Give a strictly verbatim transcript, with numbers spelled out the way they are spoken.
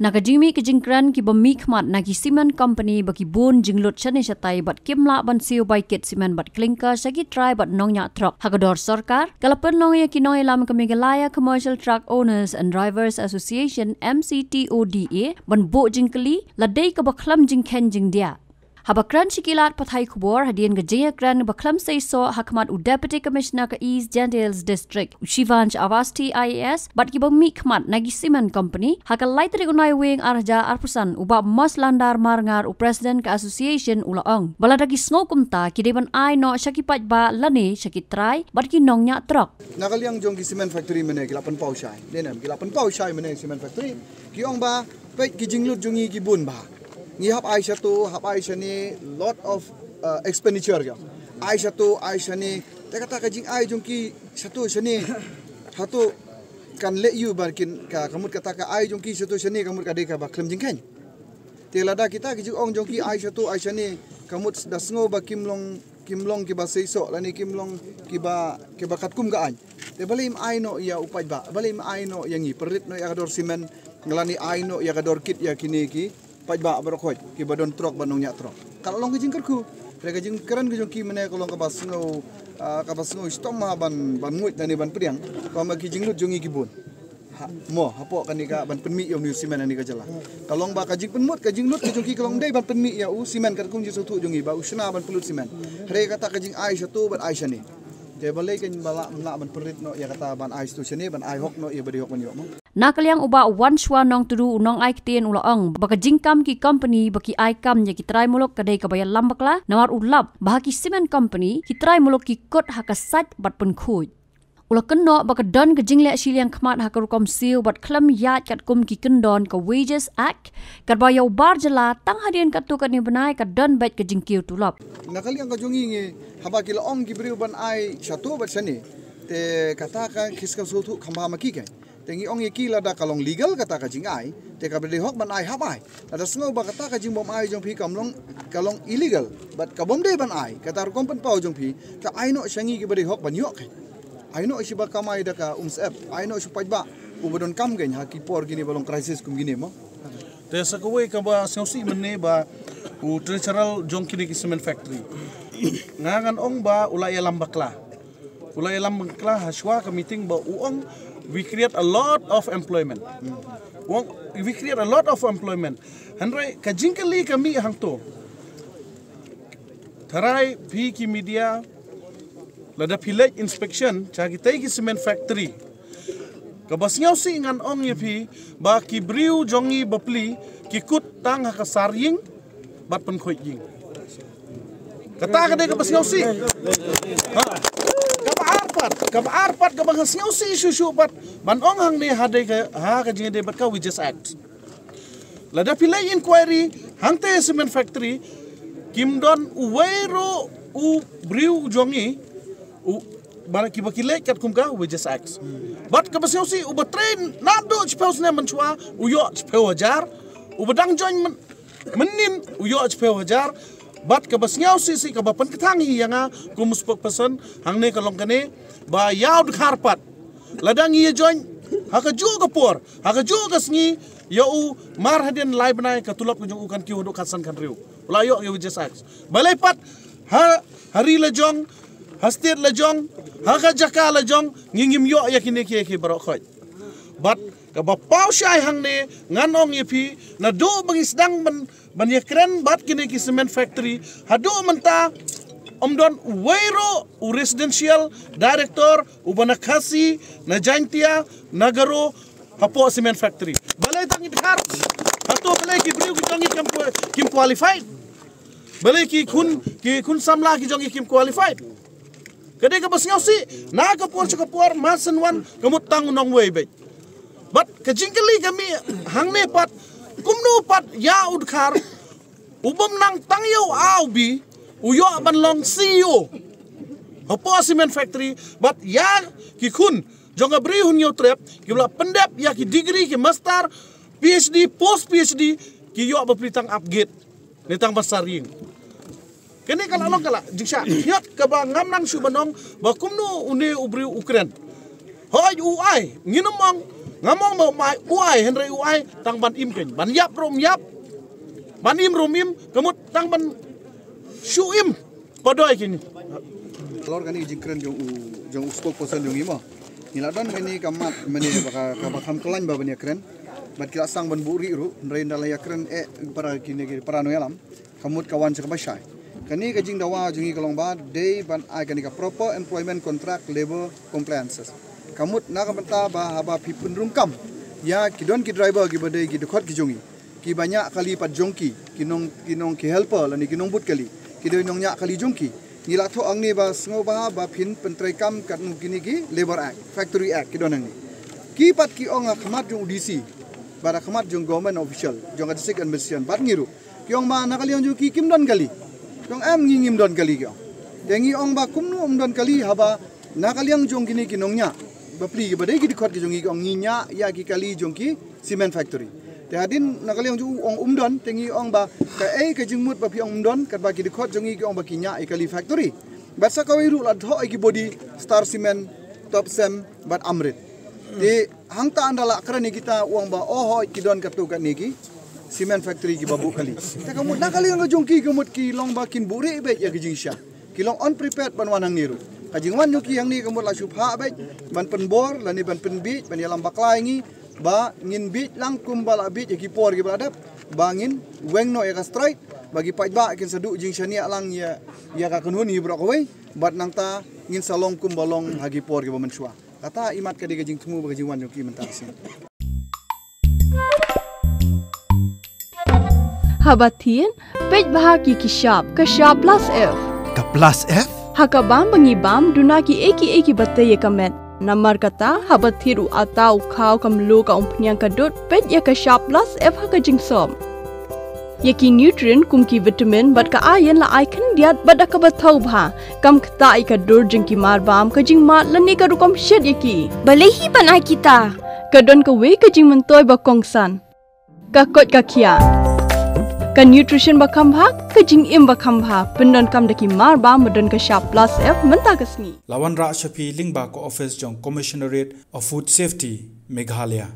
Na ka jingmih ka jingkren kiba mihkhmat na ki cement company ba ki bun jinglut shane shatai bad kim lah ban siew bai kit cement bad clinker sha ki trai bad nongñiah trok ha ka dor sorkar, ka la pynlong ïa ki nongïalam ka Meghalaya Commercial Truck Owners and Drivers Association, M C T O D A, ban buh jingkylli la dei kaba khlem jingkheiñ jingdiah. Haba kren sha ki lad pathai khubor hadien ka jingïakren ba khlem seisoh ha khmat u Deputy Commissioner ka East Jaintia Hills District, u Shivansh Awasthi I A S, bad kiba mihkhmat na ki cement company, ha ka lai tarik u Naiwieng ar hajar arphew san, u Bah Moslandar Marngar, u President ka Association, u la ong ba lada ki sngew kumta, ki dei ban ai noh sha ki paidbah lane sha ki trai bad ki nongñiah trok. Na ka liang jong ki cement factory mynne ki la pynpaw shai. Ne nam ki la pynpaw shai mynne cement factory. Ki ong ba peit ki jinglut jong ngi ki bun ba ngi hap ai shato, hap ai shane, lot of uh, expenditure jong. Ai shato, ai shane. Te kata ka jingai jong ki shato shane, hato kan leh ïa u ba kin ka, ka mut kata ka ai jong ki shato shane ka mut ka dei kaba khlem jingkheiñ. Te lada kita ki jingong jong ki ai shato ai shane, ka mut da sngew ba kim long, kim long kiba seisoh lane kim long kiba, kiba katkum ka aiñ. Te balei ym ai noh ïa u paidbah, balei ym ai noh ïa ngi, pynrit noh ïa ka dor cement, lane ai noh ïa ka dor kit ïa kine ki paidbah baroh khoit kiba don trok bad nongñiah trok. Ka la long ka jingkyrkhu. Te ka jingkren ka jong ki mynne ka long kaba sngew, ah, kaba sngew shitom ha ban, ban nguid lane ban pdiang. Kumba ki jinglut jong ngi ki bun. Ha, mo, hapoh kane ka ban pynmih ïa u cement ha kane ka jylla. Ka long ba ka jingpynmut, ka jinglut ka jong ki ka long dei ban pynmih ïa u cement katkum jingsngewthuh jong ngi ba u shna ban pynlut cement. Hynrei kata ka jingai shato bad ai shane. Te balei kan ba lah, lah ban pynrit noh ïa kata ban ai shato shane, ban ai hok noh ïa ba dei hok ban ïoh mo. Na ka liang u Bah Wanshwa Nongtdu, u nongai ktien, u la ong ba ka jingkam ki company ba ki ai kam ïa ki trai muluk ka dei kaba ïalam bakla, namar u lap ba ha ki cement company ki trai muluk ki kut ha ka sait bad pynkhuid. U la kynnoh ba ka don ka jingleh shiliang khmat ha ka rukom siew bad khlem ïaid katkum ki kyndon ka Wages Act, katba ïa u bar jylla tang hadien katto katne bnai ka don beit ka jingkiew tulop. Na ka liang ka jong ngi, ngi haba ki la ong ki briew ban ai shato bad shane, te kata ka khis ka sngewthuh kham bha ma ki kein. Te ngi ong ïa ki lada ka long legal kata ka jingai, te kaba dei hok ban ai hap ai. Lada sngew ba kata ka jingbym ai jong phi kam long, ka long illegal bad ka bym dei ban ai, kata rukom pynpaw jong phi, te ai noh sha ngi kiba dei hok ban ïoh kein. Ai noh sha ba kamai da ka umsyep, ai noh sha u paidbah uba donkam kein ha ki por kine ba long crisis kum kine mo. Te sa kawei kaba sngewsih mynne ba u treasurer jong kine ki cement factory, nga ngan ong ba u la ïalam bakla. U la ïalam bakla ha shuwa ka meeting ba u ong we create a lot of employment. U ong we create a lot of employment. Hynrei ka jingkylli ka mih hangto. Tharai phi ki media, lada phi leit inspection sha kitei ki cement factory, kaba sngewsih ngan ong ïa phi ba ki briew jong ngi bapli ki kut tang ha ka sar ïing bad pynkhuid ïing. Kata ka dei kaba sngewsih. Ha. Kaba ar pat, kaba ar pat kaba sngewsih shuh shuh pat ban ong hangne ha dei ka, ha ka jingïadei bad ka Wages Act. Lada phi leit inquiry hangtei cement factory, kim don uwei ruh u briew jong ngi u, ba kiba ki leit katkum ka Wages Act. Bad kaba sngewsih, uba trei naduh shiphew snem mynshuwa u ïoh shiphew hajar, uba dang join myn-, mynnin u ïoh shiphew hajar. Bad kaba sngewsih sih, kaba pynkthang hi ïa nga kum u spokesperson hangne ka long kane, ba ïa u dkhar pat, lada ngi ïa join ha kajuh ka por, ha kajuh ka sngi, ïa u mar hadien lai bnai ka tulop ka jong u kan kiew haduh khatsan khathynriew. U la ïoh ïa u Wages Act. Balei pat ha, ha ri la jong, ha state la jong, ha ka jaka la jong, ngi ngim ïoh ïa kine kiei kiei baroh khoit. Bad kaba paw shai hangne ngan ong ïa phi, naduh ba ngi sdang ban, ban ïakren bad kine ki cement factory, haduh mynta ym don uwei ruh u residential director uba na Khasi, na Jaintia, na Garo, hapoh cement factory. Balei tang i dkhar? Hato balei ki briew ki jong ngi kim, kim qualified? Balei ki khun, ki khun samla ki jong ngi kim qualified? Ka dei kaba sngewsih, na ka por sha ka por, mar shen wan, ka mut tang u nongwei beit. Bad ka jingkylli ka mih hangne pat, kumno pat ïa u dkhar, u bym nang tang ïa u A u B, u ïoh ban long C E O hapoh cement factory, bad ïa ki khun jong ka Bri Hynñiewtrep, kiba la pyndep ïa ki degree, ki master, P H D, post P H D, ki ïoh bapli tang ap gate ne tang ban sar ïing. Kane ka la long ka la jingshah. Ïa kaba ngam nang shu ban ong ba kumno une u briew u kren. Hooid u ai, ngin ym ong Ngam ong ba u ai, u ai, hynrei u ai tang ban im kein. Ban ïap ruh um ïap, ban im ruh um im, ka mut tang ban shu im. Poi kine. Halor kane ka jingkren jong u, jong u spokesperson jong i mo. Ngi la don kane ka mat mynne ba ka, kaba kham khlaiñ ba ban ïakren. Bad ki la sdang ban buhrieh ruh, hynrei ynda la ïakren eh para kine ki para nongïalam, ka mut ka wan sha kaba shai. Kane ka jingdawa jong ngi ka long ba dei ban ai kane ka proper employment contract, labour compliances. Ka mut na ka bynta ba haba phi pynrung kam ïa ki, don ki driver kiba dei ki dkhot ki jong ngi, kiba ñiah kali pat jong ki, ki nong, ki nong, ki helper lane ki nongbud kali, ki dei nongñiah kali jong ki. Ngi la thoh hangne ba sngewbha ba phin pyntreikam katno kine ki Labour Act, Factory Act ki don hangne. Ki pat ki ong ha khmat jong u D C bad ha khmat jong government official, jong ka district administration bad ngi ruh, ki ong ba na ka liang jong ki kim don kali. Ki ong em, ngi ngim don kali, ki ong. Te ngi ong ba kumno ym don kali haba na ka liang jong kine ki nongñiah bapli kiba dei ki dkhot ki jong ngi, ki ong ngi ñiah ïa ki kali jong ki cement factory. Te hadien na ka liang jong u ong ym don, te ngi ong ba kaei ka jingmut ba phi ong ym don, katba ki dkhot jong ngi ki ong ba ki ñiah ïa kali factory. Bad sa kawei ruh la thoh ïa ki body Star Cement, Top Cem bad Amrit. Te hangta ynda la kren ïa kita, u ong ba o hooid ki don katto katne ki cement factory kiba buh kali. Te ka mut na ka liang ka jong ki, ka mut ki long ba kin buhrieh beit ïa ka jingshisha. Ki long unprepared ban wan hangne ruh. Ka jingwan jong ki hangne ka mut la shu phah beit ban pynbor lane ban pynbiej, ban ïalam bakla ïa ngi ba ngin biej lang kumba la biej ïa ki por kiba la dep, ba ngin weng noh ïa ka strike, ba ki paidbah kin sa duh jingshaniah lang ïa, ïa ka kynhun hi baroh kawei, bad nangta ngin sa long kumba long ha ki por kiba mynshuwa. Kata i mat ka dei ka jingthmu bad ka jingwan jong ki mynta ka sngi. Haba thied, peit bha ki, ki shap, ka shap plus F. Ka plus F? Ha ka bam ba ngi bam, duna kiei kiei kiba tei ïa ka met. Namar kata, haba thied u atta u khaw, ka mluh, ka umphniang, ka dud, peit ïa ka shap plus F ha ka jingsop. Ïa ki nutrient kum ki vitamin bad ka iron la ai khyndiat bad da kaba thaw bha. Kam ktah ïa ka dur jong ki mar bam, ka jingmad lane ka rukom shet ïa ki. Balei hi ban ai kita? Ka don kawei ka jingmyntoi ba kongsan. Ka koit ka khiah. Ka nutrition ba kham bha, ka jingim ba kham bha. Pyndonkam da ki mar bam ba don ka shap plus F mynta ka sngi. La wanrah sha phi lyngba ka office jong Commissionerate of Food Safety, Meghalaya.